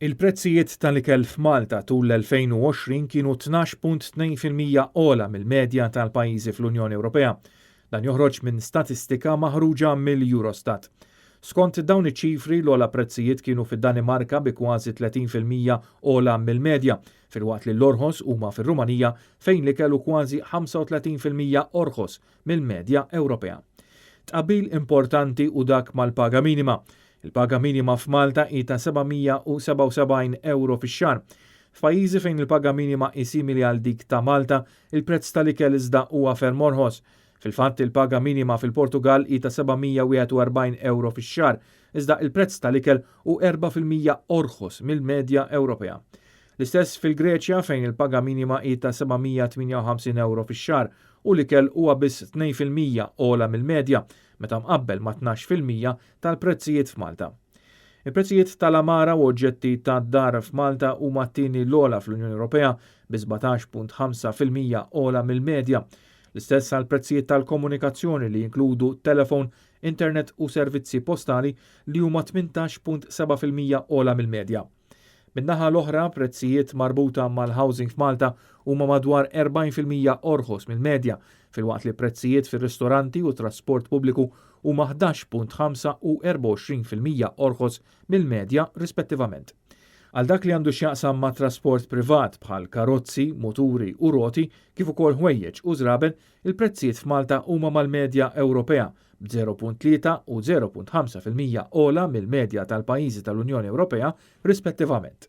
Il-prezzijiet tal-ikel f'Malta tul l-2020 kienu 12.2% ogħla mill-medja tal-pajjiżi fl-Unjoni Ewropea. Dan joħroġ minn statistika maħruġa mill-Eurostat. Skont dawn iċ-ċifri, l-ogħla prezzijiet kienu fid-Danimarka bi kważi 30% ogħla mill-medja, filwaqt li l-orħos huma fir-Rumanija fejn l-ikel hu kważi 35% orħos mill-medja Ewropea. Tqabbil importanti hu dak mal-paga minima. Il-paga minima f'Malta hi ta' 777 ewro fix-xahar. F'pajjiżi fejn il-paga minima hi simili għal dik ta' Malta, il-prezz tal-ikel iżda huwa ferm orħos. Fil-fatt, il-paga minima fil-Portugall hi ta' 741 ewro fix-xahar, iżda il-prezz tal-ikel hu 4% orħos mill-medja Ewropea. L-istess fil-Greċja fejn il-paga minima hi ta' 758 ewro fix-xahar u l-ikel huwa biss 2% ogħla mill-medja meta mqabbel ma' 12% tal-prezzijiet f'Malta. Il-prezzijiet tal-għamara u oġġetti tad-dar f'Malta huma t-tieni l-ogħla fl-Unjoni Ewropea bi 17.5% ogħla mill-medja. L-istess għall-prezzijiet tal-komunikazzjoni li jinkludu telefon, internet u servizzi postali li huma 18.7% ogħla mill-medja. Min-naħa l-oħra, prezzijiet marbuta mal-housing f'Malta huma madwar 40% orħos mill-medja, filwaqt li prezzijiet fir-ristoranti u trasport pubbliku huma 11.5 u 24% orħos mill-medja rispettivament. Għal dak li għandu x'jaqsam ma' trasport privat bħal karozzi, muturi u roti, kif ukoll ħwejjeġ u żraben, il-prezzijiet f'Malta huma mal-medja Ewropea b'0.3 u 0.5% ogħla mill-medja tal-pajjiżi tal-Unjoni Ewropea rispettivament.